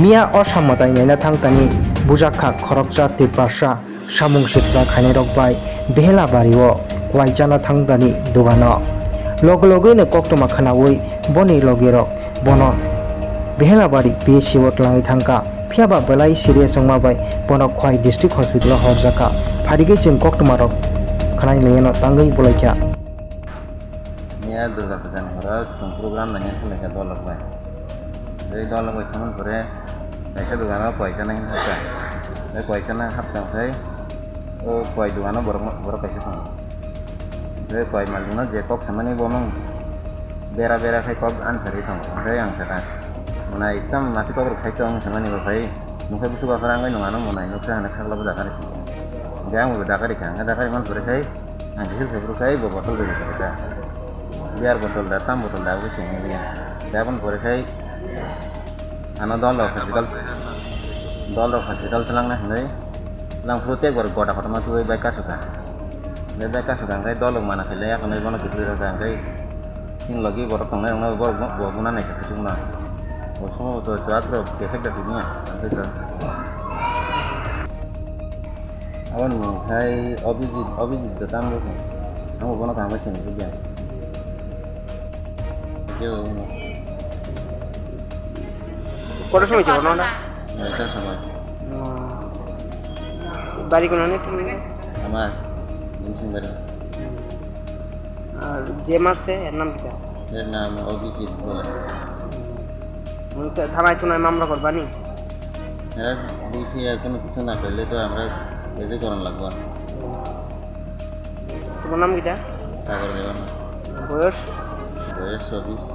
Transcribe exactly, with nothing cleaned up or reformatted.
Miya o samwtai naina thangtani bujakha khoroksa Tiprasa samung sitra khainairok bai Behelabario kwai chana thangtani dugano. Loge logeino koktwma khwnaui boni logerok bono Behelabari P H C o twlangwi thangkha. Phiyaba belai serious wngma bai bono Khwai District Hospital o horjakha. Phairigwi chwng koktwmarok khwnai laiano tangwi bulaikha. Miya Durga Puja ni horo chwng program naina thanglaikha dolok bai. Tei dolok bai thangmani pore kaisa dogano kwai chana hinwi hapkha. Tei kwai chana hapkha hwnkhe o kwai dogano borok, borok kaisa tongo. Tei kwai malikno je kok samani bono bera bera khai kok ansarwi tongo. Hwnkhe ang sakha, mwnai tamo mati kok rok khai tong samani bo khai nokha busu baphar wngwi nung ano mwnai nukha hwnwi khaklabo dakari. Hwnkhe ang bo dakari kha, hwnkhe dakari man pore khai ang khe hilkhai phuru khai bo botol bai rwkha. Beer botol da, tam botol da, abo se wngya. Da aboni pore khai ano dolrok hospital, dolrok hospital twlangna hinwi twlang phuru tei borok goda kotorma twiwi bai kasukha. Bai bai kasukha hwnkhe dolrok mana khailai yakhwlwi bono kwtwi rwkha hwnkhe chini logi borok tongnai rokno borok bo, bo guna naikha thaichukno. Bo somo bo to chuak rok kephek da siniya. Aboni mung khai Abhijit, Abhijit da tamo rwkha. Amo bono kaham bai sini sukya. কটার সময় যাবো না ওটা? নয়টার সময়। ও। বাড়ি কোন অনেক সময়? আমার ভীমসিং বাড়ি। আর যে মারছে এর নাম কিতা? এর নাম অভিজিৎ বলে। উনি তো থানায় টুনায় মামলা করবানি? এরা দেখি আর কোনো কিছু না করলে তো আমরা এসে করান লাগবো। তোমার নাম কিতা? সাগর দেওয়ান। বয়স? বয়স চব্বিশ।